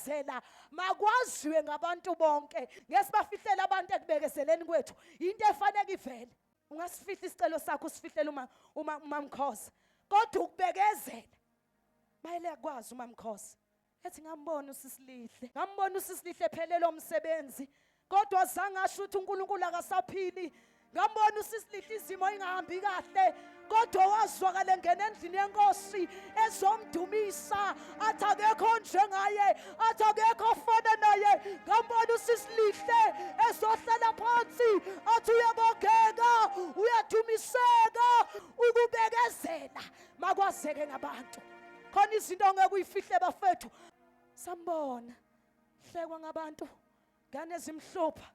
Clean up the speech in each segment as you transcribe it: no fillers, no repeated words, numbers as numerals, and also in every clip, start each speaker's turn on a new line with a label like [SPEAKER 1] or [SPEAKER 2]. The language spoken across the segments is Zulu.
[SPEAKER 1] Ukubekezela makwaziwe ngabantu bonke. Ngeke sibafihlele abantu ekubekezeleni kwethu. Into efanele ivele. Ungasifihla isicelo sakho usifihlele uma umamkhoza. Kodwa ukubekezela bayele kwazi umamkhoza. Ethi ngambona usisilihle. Ngambona usisilihle phelele umsebenzi. Kodwa zange asho ukuthi uNkulunkulu akasaphili. Ngambona usisilihle izimo ingahambi kahle. Kodwa wazwakala engena endlini yenkosi ezomdumisa athi akekho njengaye athi akekho ofana naye. Ngambona usisilihle ezohlala phansi athi uyabongeka uyadumiseka. Ukubekezela makwazeke ngabantu. Khona izinto ongeke uyifihle bafethu. Sambona hlekwa ngabantu ngane ezimhlupha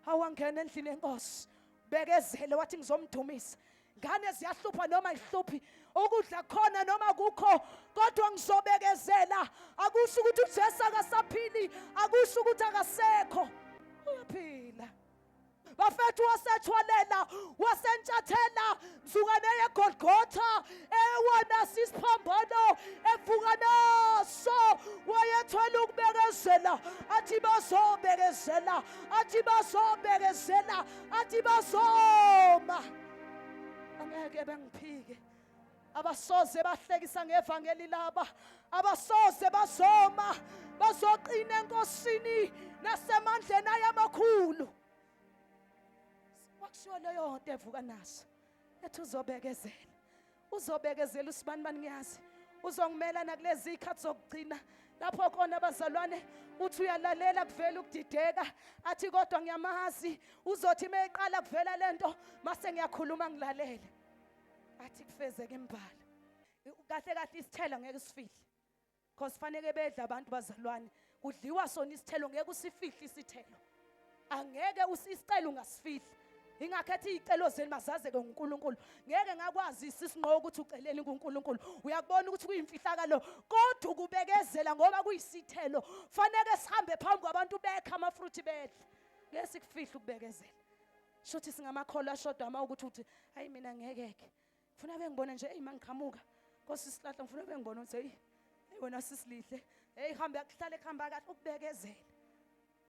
[SPEAKER 1] awangena endlini yenkosi bekezele wathi ngizomdumisa. Ngane ziyahlupha noma ihluphi ukudla khona noma kukho kodwa ngizobekezela. Akusho ukuthi uJesu akasaphili, akusho ukuthi akasekho, uyaphila bafethu. Wasethwalela wasentshathela mzukane yeGolgotha ewona sisiphambano evuka naso. Wayethwele ukubekezela athi bazobekezela, athi bazobekezela, athi bazoma angeke bengiphike. Abasoze bahlekisa ngevangeli laba, abasoze bazoma, bazoqina enkosini nasemandleni ayamakhulu. Kwakushiwo leyo nto evuka naso ethi uzobekezela, uzobekezela usibani bani ngiyazi uzongimela nakulezi ikhathi zokugcina lapho khona abazalwane uthi uyalalela kuvela ukudideka athi kodwa ngiyamazi uzothi meyiqala kuvela lento mase ngiyakhuluma ngilalele athi kufezeke imbala kahle kahle. Isithelo ngeke sifihle because faneke bedla abantu bazalwane, kudliwa sona isithelo, ngeke usifihle isithelo, angeke usicelo ungasifihli. Ingakhethi iy'celo zenu mazazeke nguNkulunkulu. Ngeke ngakwazi isinqo ukuthi uceleni kuNkulunkulu, uyakubona ukuthi kuyimfihlakalo. Kodwa ukubekezela ngoba kuyisithelo faneke sihambe phambi kwabantu bekha amafruthi bedle, ngeke sikufihle ukubekezela. Shuthi singamakholwa ashoda uma ukuthi uthi hayi mina ngeke-ke ngifuna bengibone nje eyi mangiqhamuka Nkosi isihlahla ngifuna bengibone ukuthi hey hey wena sisilihle hey hambe kuhlale kuhamba kahle. Ukubekezela.